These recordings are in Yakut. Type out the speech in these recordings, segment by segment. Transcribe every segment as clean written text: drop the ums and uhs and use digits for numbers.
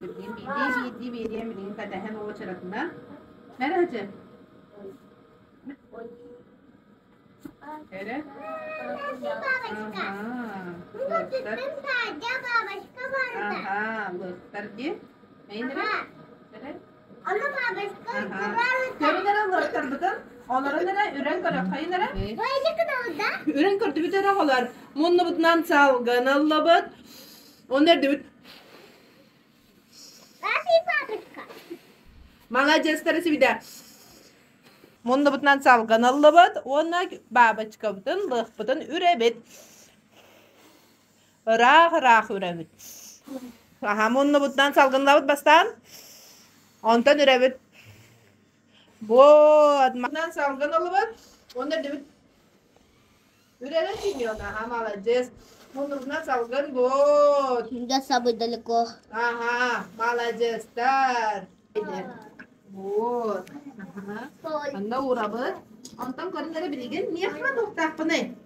Билигин биирдии-биирдии биэриэм билигин кэтэһэн уочаратынан. Мэрэ Эрэ? Ага. Ага, лыахтар дии. Эйин эрэ? Эрэ? Көрүн эрэ лыахтарбытын, олорон эрэ үрэн көрөххөйүн эрэ. Үрэн көрдүбүт эрэ оҕолор. Муннубутунан салгын ыллыбыт. Онно эрдибит. Маладьыастары сибидэ. Муннубутунан салгын ыллыбыт уонна бабочкабытын, лыахпытын үрэбит. Ыраах-ыраах үрэбит. Аха, муннубутунан салгынлабыт бастаан. Онтон үрэбит. Вот, манан салгын ылыбыт. Уонна үрдүбүт. Үрэрэ Семен, ага, молодец. Муннубутунан салгын, вот. Да самый далеко. Ага, молодецтар. Вот. Ага. Онно уурабыт. Онтон көрүн эрэ билигин миэхэ туохтаахпыный?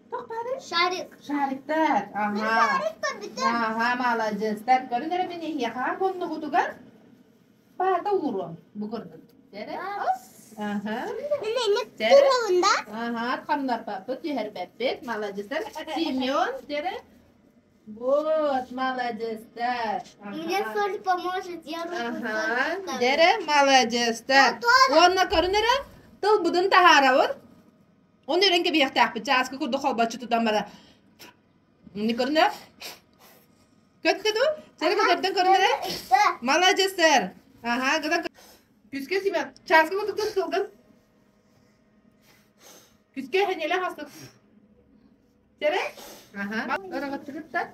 Туох баарый? Шарик. Шариктар. Ага. Шарик көрбүтүм. Ага, молодецтар. Көрүн эрэ мин эһиэхэ муннугутугар баата ууруом. Бу курдук. Дэрэ. Ага. Дэрэ. Ага, хамнарбаппыт, түһэрбэппит. Молодецтар. Семен, дэрэ. Вот, молодецтар. Мне соль поможет, я руку Ага, дэрэ, молодецтар. Уонна көрүн эрэ, тылбытын таһаарабыт. Оны өрөн кэбиһиэхтээхпит, чааскы курдук холбоччу тутан бара. Не көрүнэ? Көттө дуу? Сeni көтөрдөн көрүнэрэ? Молодецтар. Ага, гына Күскэ Семен, чааскы курдук тылгын. Күскэ хэнеле хастык. Сэрэ? Аха. Ыраҕыттыгыттар.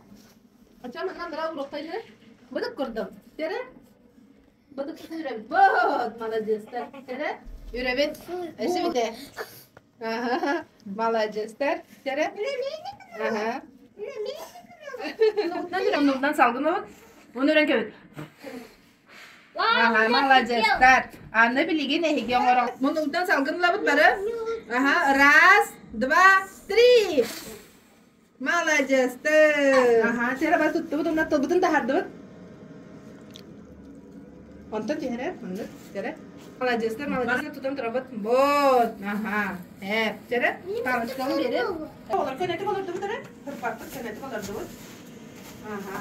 Ачам аннан бара уруктайлы. Быдык курдук. Сэрэ? Быдык үрэбит. Вот, молодецтар. Сэрэ? Үрэбит. Эсибите. Аха. Молодецтар. Сэрэ? Аха. Нурдан салгын Оны өрөн кэбит. Аха, молодецтар. Аны билигин эһиги оҥоро. Муннугутан салгынлабыт бары. Аха, раз, два, три. Молодецтар. Аха, сера бар туттубут, онно тылбытын таһардыбыт. Онтон түһэрэ, оннук, сэрэ. Молодецтар, молодецтар тутан турабыт. Вот, аха, э, сэрэ, палочканы берет. Олор көнөтүк олордубут эрэ, хырпаппыт көнөтүк олордубут. Аха.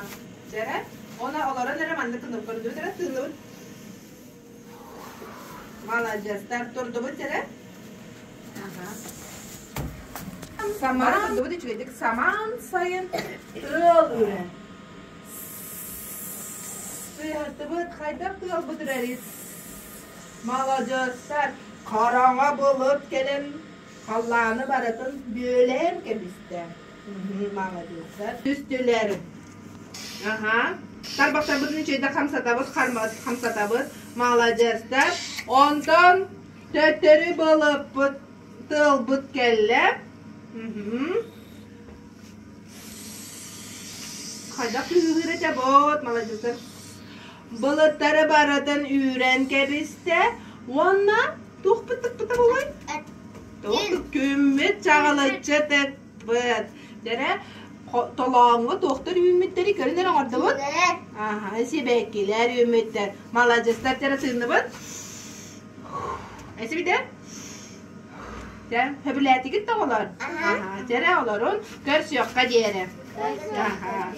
Дьэрэ, уонна олорон эрэ маннык гынып көрдүбүт эрэ тыынныбыт. Маладьыастар турдубут эрэ. Аха. Самара турдубут үчүгэйдик самаан сайын тыал үрэр. Сыһытыбыт хайдах тыалбыт үрэрий? Маладьыастар хараҥа былыт кэлэн халлааны барытын бүөлээн кэбистэ. Маладьыастар. Түстүлэр. Аха. Тарбахтарбытын үчүгэйдик хамсатабыт, хамсатабыт. Маладьыастар. Онтон төттөрү былыппыт, тылбыт кэллэ. Хайдах түһүһүр этэ бот, маладьыастар. Былыттары барытын үүрэн кэбистэ уонна туохпут тыкпыта буолуой? Туох күммүт чаҕылыччы тыкпыт. Дэрэ толооҥҥо туохтар үүммүттэри көрөн эрэ оҥордубут. Аха, сибэккилэр үүммүттэр. Маладьыстар дэрэ тыынныбыт. Эсибитэ? Дьэ, сөбүлээтигит да оҕолор? Аха, дьэрэ олорун көрсүөххэ диэри. Аха.